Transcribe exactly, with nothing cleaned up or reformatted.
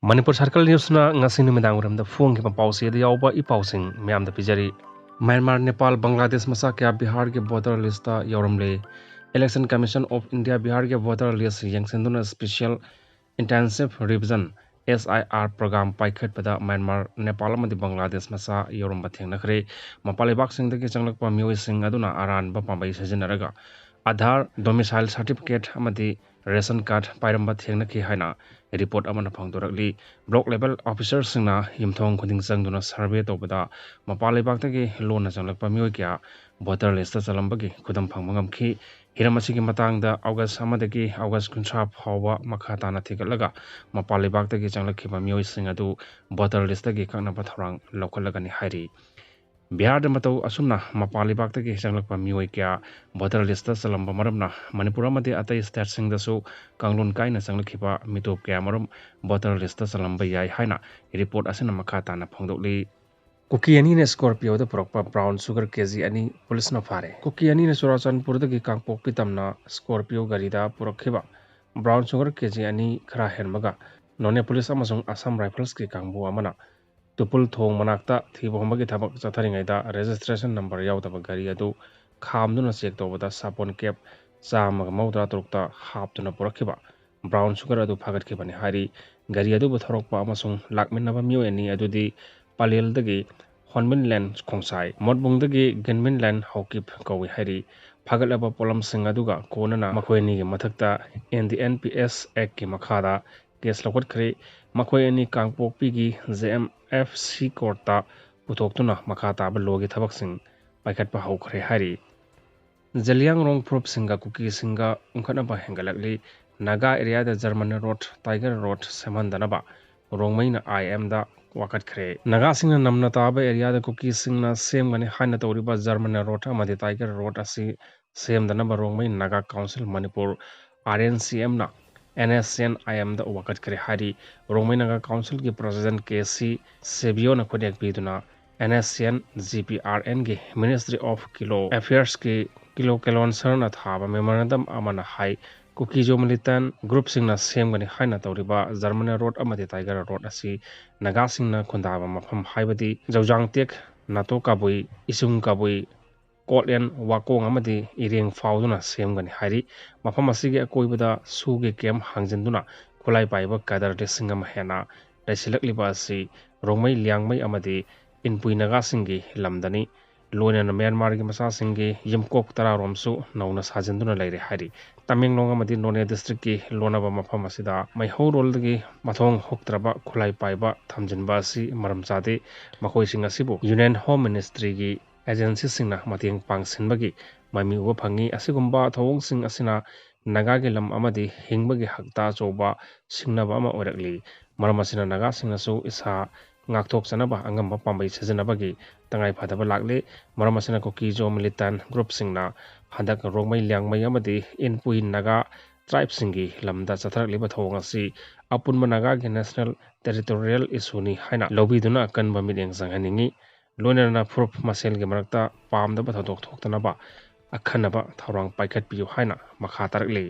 Manipur circle ꯅ꯭ꯌꯨꯁꯅ ꯉꯁꯤ ꯅꯨꯃꯤꯗꯥꯡ ꯋꯥꯏꯔꯝꯗ ꯐꯣꯡꯈꯤꯕ ꯄꯥꯎꯆꯦꯗ ꯌꯥꯎꯕ ꯏ ꯄꯥꯎꯁꯤꯡ ꯃꯌꯥꯝꯗ ꯄꯤꯖꯔꯤ꯫ ꯃ꯭ꯌꯥꯟꯃꯥꯔ, ꯅꯦꯄꯥꯜ, ꯕꯪꯒ꯭ꯂꯥꯗꯦꯁ ꯃꯆꯥ ꯀꯌꯥ ꯕꯤꯍꯥꯔꯒꯤ ꯚꯣꯇꯔ ꯂꯤꯁꯇ ꯌꯥꯎꯔꯝꯂꯦ꯫ Election Commission of India ꯕꯤꯍꯥꯔꯒꯤ ꯚꯣꯇꯔ ꯂꯤꯁ ꯌꯦꯡꯁꯤꯟꯗꯨꯅ special intensive revision, S I R, programme ꯄꯥꯏꯈꯠꯄꯗ ꯃ꯭ꯌꯥꯟꯃꯥꯔ, ꯅꯦꯄꯥꯜ ꯑꯃꯗꯤ ꯕꯪꯒ꯭ꯂꯥꯗꯦꯁ ꯃꯆꯥ ꯌꯥꯎꯔꯝꯕ ꯊꯦꯡꯅꯈ꯭ꯔꯦ꯫ ꯃꯄꯥꯟ ꯂꯩꯕꯥꯛꯁꯤꯡꯗꯒꯤ ꯆꯪꯂꯛꯄ ꯃꯤꯑꯣꯏꯁꯤꯡ ꯑꯗꯨꯅ ꯑꯔꯥꯟꯕ ꯄꯥꯝꯕꯩ ꯁꯤꯖꯤꯟꯅꯔꯒ ꯑꯥꯙꯥꯔ, ꯗꯣꯃꯤꯁꯥꯏꯜ ꯁꯥꯔꯇꯤꯐꯤꯀꯦꯠ ꯑꯃꯗꯤ ꯔꯦꯁꯟ ꯀꯥꯔꯗ ꯄꯥꯏꯔꯝꯕ ꯊꯦꯡꯅꯈꯤ ꯍꯥꯏꯅ ꯔꯤꯄꯣꯔꯠ ꯑꯃꯅ ꯐꯣꯡꯗꯣꯔꯛꯂꯤ꯫ ꯕ꯭ꯂꯣꯛ ꯂꯦꯚꯦꯜ ꯑꯣꯐꯤꯁꯔꯁꯤꯡꯅ ꯌꯨꯝꯊꯣꯡ ꯈꯨꯗꯤꯡ ꯆꯪꯗꯨꯅ ꯁꯔꯚꯦ ꯇꯧꯕꯗ ꯃꯄꯥꯟ ꯂꯩꯕꯥꯛꯇꯒꯤ ꯂꯣꯟꯅ ꯆꯪꯂꯛꯄ ꯃꯤꯑꯣꯏ ꯀꯌꯥ ꯚꯣꯇꯔ ꯂꯤꯁꯇ ꯆꯜꯂꯝꯕꯒꯤ ꯈꯨꯗꯝ ꯐꯪꯕ ꯉꯝꯈꯤ꯫ ꯍꯤꯔꯝ ꯑꯁꯤꯒꯤ ꯃꯇꯥꯡꯗ ꯑꯣꯒꯁ ꯑꯃꯗꯒꯤ ꯑꯣꯒꯁ ꯀꯨꯟꯊ꯭ꯔꯥ ꯐꯥꯎꯕ ꯃꯈꯥ ꯇꯥꯅ ꯊꯤꯒꯠꯂꯒ ꯃꯄꯥꯟ ꯂꯩꯕꯥꯛꯇꯒꯤ ꯆꯪꯂꯛꯈꯤꯕ ꯃꯤꯑꯣꯏꯁꯤꯡ ꯑꯗꯨ ꯚꯣꯇꯔ ꯂꯤꯁꯇꯒꯤ ꯀꯛꯅꯕ ꯊꯧꯔꯥꯡ ꯂꯧꯈꯠꯂꯒꯅꯤ ꯍꯥꯏꯔꯤ꯫ ꯕꯤꯍꯥꯔꯗ ꯃꯇꯧ ꯑꯁꯨꯝꯅ ꯃꯄꯥꯟ ꯂꯩꯕꯥꯛꯇꯒꯤ ꯆꯪꯂꯛꯄ ꯃꯤꯑꯣꯏ ꯀꯌꯥ ꯚꯣꯇꯔ ꯂꯤꯁꯇ ꯆꯜꯂꯝꯕ ꯃꯔꯝꯅ ꯃꯅꯤꯄꯨꯔ ꯑꯃꯗꯤ ꯑꯇꯩ ꯁ꯭ꯇꯦꯠꯁꯤꯡꯗꯁꯨ ꯀꯥꯡꯂꯣꯟ ꯀꯥꯏꯅ ꯆꯪꯂꯛꯈꯤꯕ ꯃꯤꯇꯣꯞ ꯀꯌꯥꯃꯔꯨꯝ ꯚꯣꯇꯔ ꯂꯤꯁꯇ ꯆꯜꯂꯝꯕ ꯌꯥꯏ ꯍꯥꯏꯅ ꯔꯤꯄꯣꯔꯠ ꯑꯁꯤꯅ ꯃꯈꯥ ꯇꯥꯅ ꯐꯣꯡꯗꯣꯛꯂꯤ꯫ ꯀꯨꯀꯤ ꯑꯅꯤꯅ ꯁ꯭ꯀꯣꯔꯄꯤꯌꯣꯗ ꯄꯨꯔꯛꯄ ꯕ꯭ꯔꯥꯎꯟ ꯁꯨꯒꯔ ꯀꯦꯖꯤ ꯑꯅꯤ ꯄꯨꯂꯤꯁꯅ ꯐꯥꯔꯦ꯫ ꯀꯨꯀꯤ ꯑꯅꯤꯅ ꯆꯨꯔꯥꯆꯥꯟꯄꯨꯔꯗꯒꯤ ꯀꯥꯡꯄꯣꯛꯄꯤ ꯇꯝꯅ ꯁ꯭ꯀꯣꯔꯄꯤꯌꯣ ꯒꯥꯔꯤꯗ ꯄꯨꯔꯛꯈꯤꯕ ꯕ꯭ꯔꯥꯎꯟ ꯁꯨꯒꯔ ꯀꯦꯖꯤ ꯑꯅꯤ ꯈꯔ ꯍꯦꯟꯕꯒ ꯅꯣꯅꯦ ꯄꯨꯂꯤꯁ ꯑꯃꯁꯨꯡ ꯑꯁꯥꯝ ꯔꯥꯏꯐꯜꯁꯀꯤ ꯀꯥꯡꯕꯨ ꯑꯃꯅ ꯇꯨꯄꯨꯜ ꯊꯣꯡ ꯃꯅꯥꯛꯇ ꯊꯤꯕ ꯍꯨꯝꯕꯒꯤ ꯊꯕꯛ ꯆꯠꯊꯔꯤꯉꯩꯗ ꯔꯦꯖꯤꯁꯇ꯭ꯔꯦꯁꯟ ꯅꯝꯕꯔ ꯌꯥꯎꯗꯕ ꯒꯥꯔꯤ ꯑꯗꯨ ꯈꯥꯝꯗꯨꯅ ꯆꯦꯛ ꯇꯧꯕꯗ ꯁꯥꯄꯣꯟ ꯀꯦꯞ ꯆꯥꯝꯃꯒ ꯃꯧꯗ꯭ꯔꯥ ꯇꯔꯨꯛꯇ ꯍꯥꯞꯇꯨꯅ ꯄꯨꯔꯛꯈꯤꯕ ꯕ꯭ꯔꯥꯎꯟ ꯁꯨꯒꯔ ꯑꯗꯨ ꯐꯥꯒꯠꯈꯤꯕꯅꯤ ꯍꯥꯏꯔꯤ꯫ ꯒꯥꯔꯤ ꯑꯗꯨꯕꯨ ꯊꯧꯔꯛꯄ ꯑꯃꯁꯨꯡ ꯂꯥꯛꯃꯤꯟꯅꯕ ꯃꯤꯑꯣꯏ ꯑꯅꯤ ꯑꯗꯨꯗꯤ ꯄꯂꯦꯜꯗꯒꯤ ꯍꯣꯟꯃꯤꯟꯂꯦꯟ ꯈꯣꯡꯁꯥꯏ, ꯃꯣꯠꯕꯨꯡꯗꯒꯤ ꯒꯤꯟꯃꯤꯟꯂꯦꯟ ꯍꯧꯀꯤꯞ ꯀꯧꯏ ꯍꯥꯏꯔꯤ꯫ ꯐꯥꯒꯠꯂꯕ ꯄꯣꯠꯂꯝꯁꯤꯡ ꯑꯗꯨꯒ ꯀꯣꯟꯅꯅ ꯃꯈꯣꯏ ꯑꯅꯤꯒꯤ ꯃꯊꯛꯇ N D N P S ꯑꯦꯛꯀꯤ ꯃꯈꯥꯗ ꯀꯦꯁ ꯂꯧꯈꯠꯈ꯭ꯔꯦ꯫ ꯃꯈꯣꯏ ꯑꯅꯤ ꯀꯥꯡꯄꯣꯛꯄꯤꯒꯤ ꯖꯦ ꯑꯦꯝ ꯑꯦꯐ ꯁꯤ ꯀꯣꯔꯠꯇ ꯄꯨꯊꯣꯛꯇꯨꯅ ꯃꯈꯥ ꯇꯥꯕ ꯂꯣꯒꯤ ꯊꯕꯛꯁꯤꯡ ꯄꯥꯏꯈꯠꯄ ꯍꯧꯈ꯭ꯔꯦ ꯍꯥꯏꯔꯤ꯫ ꯖꯦꯂꯤꯌꯥꯡꯔꯣꯡ ꯐꯨꯔꯨꯞꯁꯤꯡꯒ ꯀꯨꯀꯤꯁꯤꯡꯒ ꯎꯪꯈꯠꯅꯕ ꯍꯦꯟꯒꯠꯂꯛꯂꯤ꯫ ꯅꯥꯒꯥ ꯑꯦꯔꯤꯌꯥꯗ ꯖꯔꯃꯟ ꯔꯣꯗ, ꯇꯥꯏꯒꯔ ꯔꯣꯗ ꯁꯦꯝꯍꯟꯗꯅꯕ ꯔꯣꯡꯃꯩꯅ ꯑꯥꯏ ꯑꯦꯝꯗ ꯋꯥꯀꯠꯈ꯭ꯔꯦ꯫ ꯅꯥꯒꯥꯁꯤꯡꯅ ꯅꯝꯅ ꯇꯥꯕ ꯑꯦꯔꯤꯌꯥꯗ ꯀꯨꯀꯤꯁꯤꯡꯅ ꯁꯦꯝꯒꯅꯤ ꯍꯥꯏꯅ ꯇꯧꯔꯤꯕ ꯖꯔꯃꯟ ꯔꯣꯗ ꯑꯃꯗꯤ ꯇꯥꯏꯒꯔ ꯔꯣꯗ ꯑꯁꯤ ꯁꯦꯝꯗꯅꯕ Rongmei Naga council Manipur, R N C ꯑꯦꯝꯅ ꯑꯦꯟ ꯑꯦꯁ ꯁꯤ ꯑꯦꯟ ꯑꯥꯏ ꯑꯦꯝꯗ ꯋꯥꯀꯠꯈ꯭ꯔꯦ ꯍꯥꯏꯔꯤ꯫ ꯔꯣꯡꯃꯩ ꯅꯥꯒꯥ ꯀꯥꯎꯟꯁꯤꯜꯒꯤ ꯄ꯭ꯔꯁꯤꯗꯦꯟꯠ ꯀꯦ ꯁꯤ ꯁꯦꯕꯤꯌꯣꯅ ꯈꯨꯠꯌꯦꯛ ꯄꯤꯗꯨꯅ N S C N G P R ꯑꯦꯟꯒꯤ Ministry of Kilo Affairsꯀꯤ ꯀꯤꯂꯣ ꯀꯦꯂꯣꯟꯁꯔꯅ ꯊꯥꯕ memorandum ꯑꯃꯅ ꯍꯥꯏ, ꯀꯨꯀꯤꯖꯣ ꯃꯤꯂꯤꯇꯦꯟ ꯒ꯭ꯔꯨꯞꯁꯤꯡꯅ ꯁꯦꯝꯒꯅꯤ ꯍꯥꯏꯅ ꯇꯧꯔꯤꯕ ꯖꯔꯃꯅ ꯔꯣꯗ ꯑꯃꯗꯤ ꯇꯥꯏꯒꯔ ꯔꯣꯗ ꯑꯁꯤ ꯅꯥꯒꯥꯁꯤꯡꯅ ꯈꯨꯟꯗꯥꯕ ꯃꯐꯝ, ꯍꯥꯏꯕꯗꯤ ꯖꯧꯖꯥꯡ ꯇꯦꯛ, ꯅꯥꯇꯣ ꯀꯥꯕꯨꯏ, ꯏꯁꯨꯡ ꯀꯥꯕꯨꯏ, ꯀꯣꯠꯂꯦꯟ, ꯋꯥꯀꯣꯡ ꯑꯃꯗꯤ ꯏꯔꯦꯡ ꯐꯥꯎꯗꯨꯅ ꯁꯦꯝꯒꯅꯤ ꯍꯥꯏꯔꯤ꯫ ꯃꯐꯝ ꯑꯁꯤꯒꯤ ꯑꯀꯣꯏꯕꯗ ꯁꯨꯒꯤ ꯀꯦꯝ ꯍꯥꯡꯖꯤꯟꯗꯨꯅ ꯈꯨꯠꯂꯥꯏ ꯄꯥꯏꯕ ꯀꯥꯗꯔ ꯂꯤꯁꯤꯡ ꯑꯃ ꯍꯦꯟꯅ ꯂꯩꯁꯤꯜꯂꯛꯂꯤꯕ ꯑꯁꯤ ꯔꯣꯡꯃꯩ, ꯂꯤꯌꯥꯡꯃꯩ ꯑꯃꯗꯤ ꯏꯟꯄꯨꯏ ꯅꯥꯒꯥꯁꯤꯡꯒꯤ ꯂꯝꯗꯅꯤ꯫ ꯂꯣꯏꯅꯅ ꯃ꯭ꯌꯥꯟꯃꯥꯔꯒꯤ ꯃꯆꯥꯁꯤꯡꯒꯤ ꯌꯨꯝꯀꯣꯛ ꯇꯔꯥꯔꯣꯝꯁꯨ ꯅꯧꯅ ꯁꯥꯖꯤꯟꯗꯨꯅ ꯂꯩꯔꯦ ꯍꯥꯏꯔꯤ꯫ ꯇꯃꯦꯡꯂꯣꯡ ꯑꯃꯗꯤ ꯅꯣꯅꯦ ꯗꯤꯁꯇ꯭ꯔꯤꯛꯀꯤ ꯂꯣꯟꯅꯕ ꯃꯐꯝ ꯑꯁꯤꯗ ꯃꯩꯍꯧꯔꯣꯜꯗꯒꯤ ꯃꯊꯣꯡ ꯍꯨꯛꯇ꯭ꯔꯕ ꯈꯨꯠꯂꯥꯏ ꯄꯥꯏꯕ ꯊꯝꯖꯤꯟꯕ ꯑꯁꯤ ꯃꯔꯝ ꯆꯥꯗꯦ꯫ ꯃꯈꯣꯏꯁꯤꯡ ꯑꯁꯤꯕꯨ ꯌꯨꯅꯤꯌꯟ ꯍꯣꯝ ꯃꯤꯅꯤꯁꯇ꯭ꯔꯤꯒꯤ ꯑꯦꯖꯦꯟꯁꯤꯁꯤꯡꯅ ꯃꯇꯦꯡ ꯄꯥꯡꯁꯤꯟꯕꯒꯤ ꯃꯃꯤ ꯎꯕ ꯐꯪꯉꯤ꯫ ꯑꯁꯤꯒꯨꯝꯕ ꯊꯧꯑꯣꯡꯁꯤꯡ ꯑꯁꯤꯅ ꯅꯥꯒꯥꯒꯤ ꯂꯝ ꯑꯃꯗꯤ ꯍꯤꯡꯕꯒꯤ ꯍꯛꯇ ꯑꯆꯧꯕ ꯁꯤꯡꯅꯕ ꯑꯃ ꯑꯣꯏꯔꯛꯂꯤ꯫ ꯃꯔꯝ ꯑꯁꯤꯅ ꯅꯥꯒꯥꯁꯤꯡꯅꯁꯨ ꯏꯁꯥ ꯉꯥꯛꯊꯣꯛꯆꯅꯕ ꯑꯉꯝꯕ ꯄꯥꯝꯕꯩ ꯁꯤꯖꯤꯟꯅꯕꯒꯤ ꯇꯉꯥꯏ ꯐꯗꯕ ꯂꯥꯛꯂꯤ꯫ ꯃꯔꯝ ꯑꯁꯤꯅ ꯀꯨꯀꯤꯖꯣ ꯃꯤꯂꯤꯇꯦꯟ ꯒ꯭ꯔꯨꯞꯁꯤꯡꯅ ꯍꯟꯗꯛ ꯔꯣꯡꯃꯩ, ꯂꯤꯌꯥꯡꯃꯩ ꯑꯃꯗꯤ ꯏꯟꯄꯨꯏ ꯅꯥꯒꯥ ꯇ꯭ꯔꯥꯏꯕꯁꯤꯡꯒꯤ ꯂꯝꯗ ꯆꯠꯊꯔꯛꯂꯤꯕ ꯊꯧꯑꯣꯡ ꯑꯁꯤ ꯑꯄꯨꯟꯕ ꯅꯥꯒꯥꯒꯤ ꯅꯦꯁꯅꯦꯜ ꯇꯦꯔꯤꯇꯣꯔꯤꯌꯦꯜ ꯏꯁꯨꯅꯤ ꯍꯥꯏꯅ ꯂꯧꯕꯤꯗꯨꯅ ꯑꯀꯟꯕ ꯃꯤꯠꯌꯦꯡ ꯆꯪꯍꯟꯅꯤꯡꯏ꯫ ꯂꯣꯏꯅꯅ ꯐꯨꯔꯨꯞ ꯃꯁꯦꯜꯒꯤ ꯃꯔꯛꯇ ꯄꯥꯝꯗꯕ ꯊꯧꯗꯣꯛ ꯊꯣꯛꯇꯅꯕ ꯑꯈꯟꯅꯕ ꯊꯧꯔꯥꯡ ꯄꯥꯏꯈꯠꯄꯤꯌꯨ ꯍꯥꯏꯅ ꯃꯈꯥ ꯇꯥꯔꯛꯂꯤ꯫